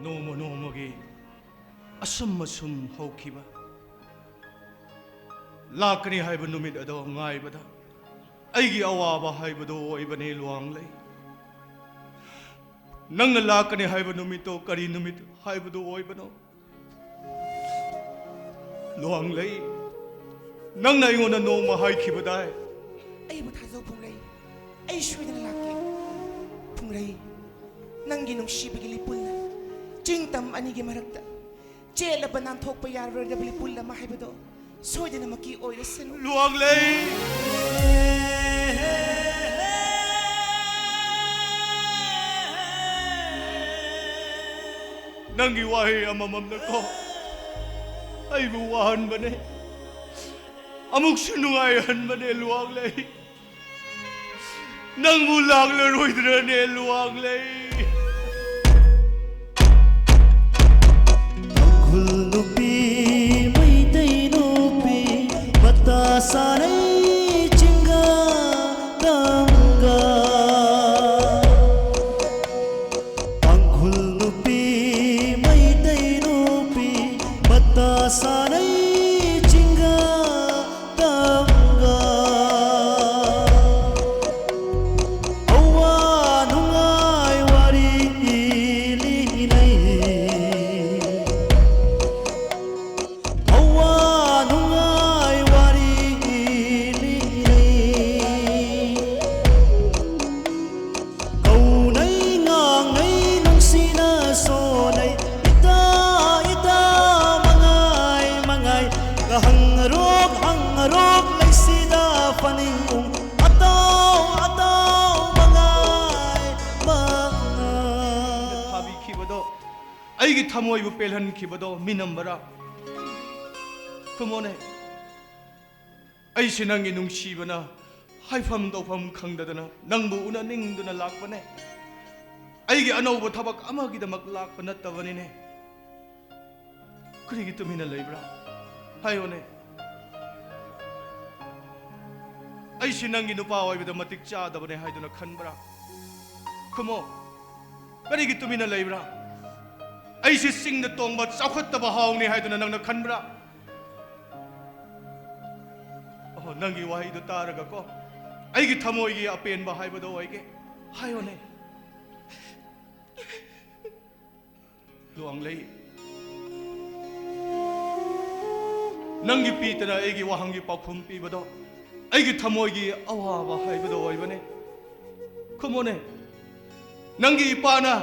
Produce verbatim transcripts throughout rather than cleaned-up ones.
ꯅꯣꯡꯃ ꯅꯣꯡꯃꯒꯤ ꯑꯁꯨꯝ ꯑꯁꯨꯝ ꯍꯧꯈꯤꯕ, ꯂꯥꯛꯀꯅꯤ ꯍꯥꯏꯕ ꯅꯨꯃꯤꯠ ꯑꯗꯣ ꯉꯥꯏꯕꯗ ꯑꯩꯒꯤ ꯑꯋꯥꯕ ꯍꯥꯏꯕꯗꯨ ꯑꯣꯏꯕꯅꯤ ꯂꯨꯋꯥꯡꯂꯩ꯫ ꯅꯪꯅ ꯂꯥꯛꯀꯅꯤ ꯍꯥꯏꯕ ꯅꯨꯃꯤꯠꯇꯣ ꯀꯔꯤ ꯅꯨꯃꯤꯠ ꯍꯥꯏꯕꯗꯨ ꯑꯣꯏꯕꯅꯣ? ꯂꯨꯋꯥꯡꯂꯩ, ꯅꯪꯅ ꯑꯩꯉꯣꯟꯗ ꯅꯣꯡꯃ ꯍꯥꯏꯈꯤꯕꯗꯥꯏ? ꯑꯩꯕꯨ ꯊꯥꯖꯧ ꯐꯨꯡꯂꯩ, ꯑꯩ ꯁꯣꯏꯗꯅ ꯂꯥꯛꯀꯦ꯫ ꯐꯨꯡꯂꯩ, ꯅꯪꯒꯤ ꯅꯨꯡꯁꯤꯕꯒꯤ ꯂꯤꯄꯨꯜꯅ ꯆꯤꯡ ꯇꯝ ꯑꯅꯤꯒꯤ ꯃꯔꯛꯇ ꯆꯦꯜꯂꯕ ꯅꯥꯟꯊꯣꯛꯄ ꯌꯥꯔꯔꯣꯏꯗꯕ ꯂꯤꯄꯨꯜ ꯑꯃ ꯍꯥꯏꯕꯗꯣ ꯁꯣꯏꯗꯅꯃꯛꯀꯤ ꯑꯣꯏꯔꯁꯅꯨ꯫ ꯂꯨꯋꯥꯡꯂꯩ! ꯅꯪꯒꯤ ꯋꯥꯍꯩ ꯑꯃꯃꯝꯅꯀꯣ ꯑꯩꯕꯨ ꯋꯥꯍꯟꯕꯅꯦ, ꯑꯃꯨꯛꯁꯨ ꯅꯨꯡꯉꯥꯏꯍꯟꯕꯅꯦ ꯂꯨꯋꯥꯡꯂꯩ꯫ ꯅꯪꯕꯨ ꯂꯥꯛꯂꯔꯣꯏꯗ꯭ꯔꯅꯦ ꯂꯨꯋꯥꯡꯂꯩ? ꯇꯥꯡꯈꯨꯜ ꯅꯨꯄꯤ, ꯃꯩꯇꯩ ꯅꯨꯄꯤ, ꯃꯇꯥ ꯁꯥꯅꯩ ꯆꯤꯡꯒ ꯇꯝꯒ꯫ ꯇꯥꯡꯈꯨꯜ ꯅꯨꯄꯤ, ꯃꯩꯇꯩ ꯅꯨꯄꯤ, ꯃꯇꯥ ꯁꯥꯅꯩ ꯆꯤꯡꯒ ꯇꯝꯒ꯫ ꯑꯋꯥ ꯅꯨꯡꯉꯥꯏ ꯋꯥꯔꯤ ꯂꯤꯅꯩ꯫ ꯑꯋꯥ ꯅꯨꯡꯉꯥꯏ ꯋꯥꯔꯤ ꯂꯤꯅꯩ꯫ ꯀꯧꯅꯩ ꯉꯥꯡꯅꯩ ꯅꯨꯡꯁꯤꯅ ꯁꯣꯟꯅꯩ꯫ ꯏꯇꯥ ꯏꯇꯥ ꯃꯉꯥꯏ ꯃꯉꯥꯏ꯫ ꯍꯪꯉꯔꯣꯛ ꯍꯪꯉꯔꯣꯛ ꯂꯩꯁꯤꯗ ꯐꯅꯤꯡ ꯎꯡ꯫ ꯑꯇꯥꯎ ꯑꯇꯥꯎ ꯃꯉꯥꯏ ꯃꯉꯥꯏ꯫ ꯊꯥꯕꯤꯈꯤꯕꯗꯣ ꯑꯩꯒꯤ ꯊꯃꯣꯏꯕꯨ ꯄꯦꯜꯍꯟꯈꯤꯕꯗꯣ ꯃꯤꯅꯝꯕꯔꯥ? ꯈꯨꯝꯃꯣꯅꯦ꯫ ꯑꯩꯁꯦ ꯅꯪꯒꯤ ꯅꯨꯡꯁꯤꯕꯅ ꯍꯥꯏꯐꯝ ꯇꯧꯐꯝ ꯈꯪꯗꯗꯅ ꯅꯪꯕꯨ ꯎꯅꯅꯤꯡꯗꯨꯅ ꯂꯥꯛꯄꯅꯦ꯫ ꯑꯩꯒꯤ ꯑꯅꯧꯕ ꯊꯕꯛ ꯑꯃꯒꯤꯗꯃꯛ ꯂꯥꯛꯄ ꯅꯠꯇꯕꯅꯤꯅꯦ꯫ ꯀꯔꯤꯒꯤ ꯇꯨꯃꯤꯟꯅ ꯂꯩꯕ꯭ꯔꯥ? ꯍꯥꯏꯌꯣꯅꯦ꯫ ꯑꯩꯁꯤ ꯅꯪꯒꯤ ꯅꯨꯄꯥ ꯑꯣꯏꯕꯗ ꯃꯇꯤꯛ ꯆꯥꯗꯕꯅꯦ ꯍꯥꯏꯗꯨꯅ ꯈꯟꯕ꯭ꯔꯥ? ꯈꯨꯝꯃꯣ꯫ ꯀꯔꯤꯒꯤ ꯇꯨꯃꯤꯟꯅ ꯂꯩꯕ꯭ꯔꯥ? ꯑꯩꯁꯦ ꯆꯤꯡꯗ ꯇꯣꯡꯕ ꯆꯥꯎꯈꯠꯇꯕ ꯍꯥꯎꯅꯤ ꯍꯥꯏꯗꯨꯅ ꯅꯪꯅ ꯈꯟꯕ꯭ꯔꯥ? ꯑꯣ, ꯅꯪꯒꯤ ꯋꯥꯍꯩꯗꯨ ꯇꯥꯔꯒꯀꯣ, ꯑꯩꯒꯤ ꯊꯃꯣꯏꯒꯤ ꯑꯄꯦꯟꯕ ꯍꯥꯏꯕꯗꯣ ꯑꯣꯏꯒꯦ꯫ ꯍꯥꯏꯌꯣꯅꯦ꯫ ꯂꯨꯋꯥꯡꯂꯩ, ꯅꯪꯒꯤ ꯄꯤꯇꯅ ꯑꯩꯒꯤ ꯋꯥꯍꯪꯒꯤ ꯄꯥꯎꯈꯨꯝ ꯄꯤꯕꯗꯣ ꯑꯩꯒꯤ ꯊꯃꯣꯏꯒꯤ ꯑꯋꯥꯕ ꯍꯥꯏꯕꯗꯣ ꯑꯣꯏꯕꯅꯦ꯫ ꯈꯨꯝꯃꯣꯅꯦ, ꯅꯪꯒꯤ ꯏꯄꯥꯅ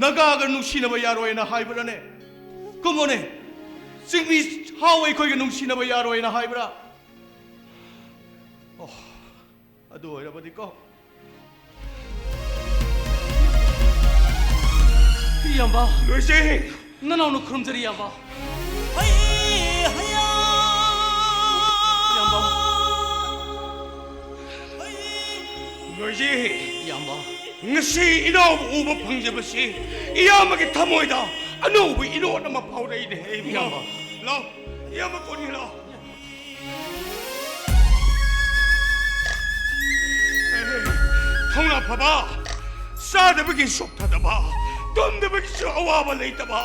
ꯅꯒꯥꯒ ꯅꯨꯡꯁꯤꯅꯕ ꯌꯥꯔꯣꯏꯅ ꯍꯥꯏꯕ꯭ꯔꯥꯅꯦ? ꯈꯨꯝꯃꯣꯅꯦ, ꯆꯤꯡꯃꯤ ꯍꯥꯎ ꯑꯩꯈꯣꯏꯒ ꯅꯨꯡꯁꯤꯅꯕ ꯌꯥꯔꯣꯏꯅ ꯍꯥꯏꯕ꯭ꯔꯥ? ꯑꯣ, ꯑꯗꯨ ꯑꯣꯏꯔꯕꯗꯤꯀꯣ, ꯏꯌꯥꯝꯕ꯫ ꯂꯣꯏꯖꯤꯡ! ꯅꯅꯥꯎꯅ ꯈꯨꯔꯨꯝꯖꯔꯤ, ꯏꯌꯥꯝꯕ꯫ ꯍꯩ ꯍꯌꯥ! ꯏꯌꯥꯝꯕ꯫ ꯂꯣꯏꯖꯤꯡ! ꯏꯌꯥꯝꯕ꯫ ꯉꯁꯤ ꯏꯅꯥꯎꯕꯨ ꯎꯕ ꯐꯪꯖꯕꯁꯤ ꯏꯌꯥꯝꯕꯒꯤ ꯊꯃꯣꯏꯗ ꯑꯅꯧꯕ ꯏꯅꯣꯠ ꯑꯃ ꯐꯥꯎꯔꯛꯏꯅꯦ, ꯏꯕꯨꯡꯉꯣ꯫ ꯏꯌꯥꯝꯕ꯫ ꯂꯥꯎ, ꯏꯌꯥꯝꯕ ꯀꯣꯟꯅꯤ ꯂꯥꯎ꯫ ꯊꯧꯅꯥ ꯐꯕ, ꯆꯥꯗꯕꯒꯤ ꯁꯣꯛꯊꯗꯕ, ꯇꯨꯝꯗꯕꯒꯤꯁꯨ ꯑꯋꯥꯕ ꯂꯩꯇꯕ,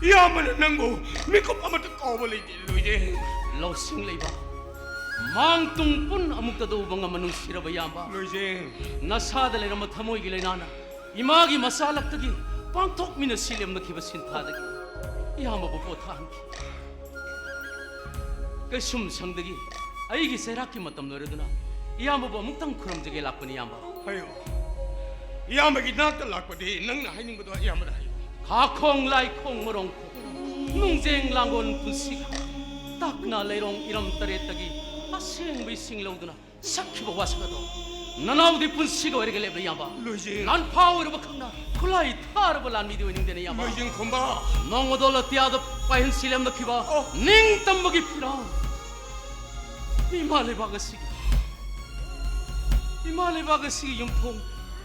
ꯏꯌꯥꯝꯕꯅ ꯅꯪꯕꯨ ꯃꯤꯀꯨꯞ ꯑꯃꯇ ꯀꯥꯎꯕ ꯂꯩꯇꯦ, ꯂꯣꯏꯖꯤꯡ꯫ ꯂꯧꯁꯤꯡ ꯂꯩꯕ, ꯃꯥꯡ ꯇꯨꯡ ꯄꯨꯟ ꯑꯃꯨꯛꯇꯗ ꯎꯕ ꯉꯝꯕ ꯅꯨꯡꯁꯤꯔꯕ ꯏꯌꯥꯝꯕ꯫ ꯂꯣꯏꯖꯤꯡ꯫ ꯅꯁꯥꯗ ꯂꯩꯔꯝꯕ ꯊꯃꯣꯏꯒꯤ ꯂꯥꯏꯅꯥꯅ ꯏꯃꯥꯒꯤ ꯃꯆꯥ ꯂꯛꯇꯒꯤ ꯄꯥꯡꯊꯣꯛꯃꯤꯟꯅꯁꯤ ꯂꯦꯝꯅꯈꯤꯕ ꯁꯤꯟꯊꯥꯗꯒꯤ ꯏꯌꯥꯝꯕꯕꯨ ꯄꯣꯊꯥꯍꯟꯈꯤ꯫ ꯀꯩꯁꯨꯝ ꯁꯪꯗꯒꯤ ꯑꯩꯒꯤ ꯆꯩꯔꯥꯛꯀꯤ ꯃꯇꯝ ꯂꯣꯏꯔꯗꯨꯅ ꯏꯌꯥꯝꯕꯕꯨ ꯑꯃꯨꯛꯇꯪ ꯈꯨꯔꯨꯝꯖꯒꯦ ꯂꯥꯛꯄꯅꯤ, ꯏꯌꯥꯝꯕ꯫ ꯍꯥꯏꯌꯣ꯫ ꯏꯌꯥꯝꯕꯒꯤ ꯅꯥꯛꯇ ꯂꯥꯛꯄꯗꯤ ꯅꯪꯅ ꯍꯥꯏꯅꯤꯡꯕꯗꯣ ꯏꯌꯥꯝꯕꯗ ꯍꯥꯏꯌꯨ꯫ ꯈꯥꯈꯣꯡ ꯂꯥꯏꯈꯣꯡ ꯃꯔꯣꯡ ꯈꯣꯡ, ꯅꯨꯡꯖꯦꯡ ꯂꯥꯡꯒꯣꯜ ꯄꯨꯟꯁꯤꯒ, ꯇꯥꯛꯅ ꯂꯩꯔꯣꯡ ꯏꯔꯝ ꯇꯔꯦꯠꯇꯒꯤ ꯑꯁꯦꯡꯕ ꯏꯁꯤꯡ ꯂꯧꯗꯨꯅ ꯁꯛꯈꯤꯕ ꯋꯥꯁꯛ ꯑꯗꯣ ꯅꯅꯥꯎꯗꯤ ꯄꯨꯟꯁꯤꯒ ꯑꯣꯏꯔꯒ ꯂꯦꯞꯂꯦ, ꯏꯌꯥꯝꯕ꯫ ꯂꯣꯏꯖꯤꯡ꯫ ꯂꯥꯟꯐꯥ ꯑꯣꯏꯔꯕ ꯈꯪꯅ ꯈꯨꯠꯂꯥꯏ ꯊꯥꯔꯕ ꯂꯥꯟꯃꯤꯗꯤ ꯑꯣꯏꯅꯤꯡꯗꯦꯅꯦ, ꯏꯌꯥꯝꯕ꯫ ꯂꯣꯏꯖꯤꯡ ꯈꯣꯝꯕ꯫ ꯅꯣꯡꯃꯗꯣꯜ ꯑꯇꯤꯌꯥꯗ ꯄꯥꯏꯍꯟ ꯁꯤꯂꯦꯝꯂꯛꯈꯤꯕ ꯑꯣ꯫ ꯅꯤꯡꯇꯝꯕꯒꯤ ꯐꯤꯔꯥꯜ ꯏꯃꯥ ꯂꯩꯕꯥꯛ ꯑꯁꯤꯒꯤ, ꯏꯃꯥ ꯂꯩꯕꯥꯛ ꯑꯁꯤꯒꯤ ꯌꯨꯝꯊꯣꯡ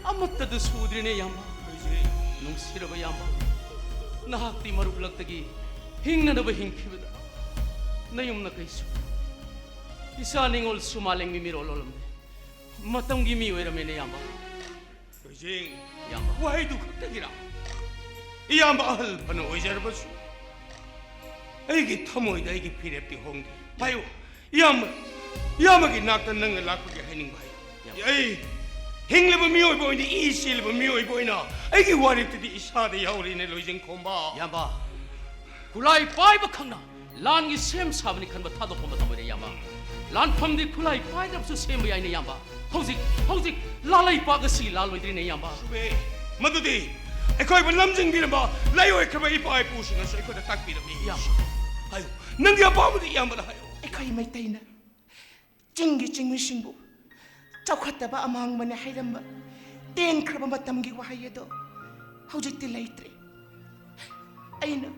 ꯑꯃꯠꯇꯗꯁꯨ ꯎꯗ꯭ꯔꯤꯅꯦ, ꯏꯌꯥꯝꯕ꯫ ꯂꯣꯏꯖꯤꯡ꯫ ꯅꯨꯡꯁꯤꯔꯕ ꯏꯌꯥꯝꯕ, ꯅꯍꯥꯛꯇꯤ ꯃꯔꯨꯞ ꯂꯛꯇꯒꯤ ꯍꯤꯡꯅꯅꯕ ꯍꯤꯡꯈꯤꯕꯗ ꯅꯌꯨꯝ ꯅꯀꯩꯁꯨ, ꯏꯆꯥ ꯅꯤꯉꯣꯜꯁꯨ ꯃꯥꯂꯦꯝꯒꯤ ꯃꯤꯔꯣꯜ ꯂꯣꯜꯂꯝꯂꯦ꯫ ꯃꯇꯝꯒꯤ ꯃꯤ ꯑꯣꯏꯔꯝꯃꯦꯅꯦ, ꯏꯌꯥꯝꯕ꯫ ꯂꯣꯏꯖꯤꯡ꯫ ꯏꯌꯥꯝꯕ꯫ ꯋꯥꯍꯩꯗꯨ ꯈꯛꯇꯒꯤꯔꯥ? ꯏꯌꯥꯝꯕ ꯑꯍꯜ ꯐꯅ ꯑꯣꯏꯖꯔꯕꯁꯨ, ꯑꯩꯒꯤ ꯊꯃꯣꯏꯗ ꯑꯩꯒꯤ ꯐꯤꯔꯦꯞꯇꯤ ꯍꯣꯡꯗꯦ꯫ ꯍꯥꯏꯌꯨ, ꯏꯌꯥꯝꯕ, ꯏꯌꯥꯝꯕꯒꯤ ꯅꯥꯛꯇ ꯅꯪꯅ ꯂꯥꯛꯄꯒꯤ ꯍꯥꯏꯅꯤꯡꯕ ꯍꯥꯏꯌꯨ꯫ ꯏꯌꯥꯝꯕ꯫ ꯑꯩ ꯍꯤꯡꯂꯤꯕ ꯃꯤꯑꯣꯏꯕ ꯑꯣꯏꯅ, ꯏ ꯆꯦꯜꯂꯤꯕ ꯃꯤꯑꯣꯏꯕ ꯑꯣꯏꯅ ꯑꯩꯒꯤ ꯋꯥꯔꯦꯞꯇꯨꯗꯤ ꯏꯁꯥꯗ ꯌꯥꯎꯔꯤꯅꯦ, ꯂꯣꯏꯖꯤꯡꯈꯣꯝꯕ꯫ ꯏꯌꯥꯝꯕ, ꯈꯨꯠꯂꯥꯏ ꯄꯥꯏꯕ ꯈꯛꯅ ꯂꯥꯟꯒꯤ ꯁꯦꯝ ꯁꯥꯕꯅꯤ ꯈꯟꯕ ꯊꯥꯗꯣꯛꯄ ꯃꯇꯝ ꯑꯣꯏꯔꯦ, ꯏꯌꯥꯝꯕ꯫ ꯂꯥꯟꯐꯝꯗꯤ ꯈꯨꯠꯂꯥꯏ ꯄꯥꯏꯗ꯭ꯔꯕꯁꯨ ꯁꯦꯝꯕ ꯌꯥꯏꯅꯦ, ꯏꯌꯥꯝꯕ꯫ ꯍꯧꯖꯤꯛ, ꯍꯧꯖꯤꯛ ꯂꯥꯂꯩꯄꯥꯛ ꯑꯁꯤ ꯂꯥꯜꯂꯣꯏꯗ꯭ꯔꯤꯅꯦ, ꯏꯌꯥꯝꯕ꯫ ꯆꯨꯝꯃꯦ꯫ ꯃꯗꯨꯗꯤ ꯑꯩꯈꯣꯏꯕꯨ ꯂꯝꯖꯤꯡꯕꯤꯔꯝꯕ ꯂꯥꯏꯑꯣꯏꯈ꯭ꯔꯕ ꯏꯄꯥ ꯏꯄꯨꯁꯤꯡꯅꯁꯨ ꯑꯩꯈꯣꯏꯗ ꯇꯥꯛꯄꯤꯔꯝꯃꯤ꯫ ꯏꯌꯥꯝꯕ꯫ ꯍꯥꯏꯌꯨ, ꯅꯪꯒꯤ ꯑꯄꯥꯝꯕꯗꯤ ꯏꯌꯥꯝꯕꯗ ꯍꯥꯏꯌꯨ꯫ ꯑꯩꯈꯣꯏ ꯃꯩꯇꯩꯅ ꯆꯤꯡꯒꯤ ꯆꯤꯡꯃꯤꯁꯤꯡꯕꯨ ꯆꯥꯎꯈꯠꯇꯕ ꯑꯃꯥꯡꯕꯅꯦ ꯍꯥꯏꯔꯝꯕ ꯇꯦꯟꯈ꯭ꯔꯕ ꯃꯇꯝꯒꯤ ꯋꯥꯍꯩ ꯑꯗꯣ ꯍꯧꯖꯤꯛꯇꯤ ꯂꯩꯇ꯭ꯔꯦ꯫ ꯑꯩꯅ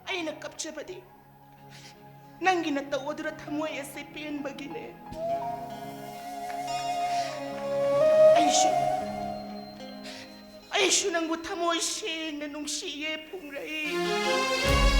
ꯑꯩꯅ ꯀꯞꯆꯕꯗꯤ ꯅꯪꯒꯤ ꯅꯇꯧ ꯑꯗꯨꯗ ꯊꯃꯣꯏ ꯑꯁꯤ ꯄꯦꯟꯕꯒꯤꯅꯦ꯫ ꯑꯩꯁꯨ, ꯑꯩꯁꯨ ꯅꯪꯕꯨ ꯊꯃꯣꯏ ꯁꯦꯡꯅ ꯅꯨꯡꯁꯤꯌꯦ, ꯐꯨꯡꯔꯩ꯫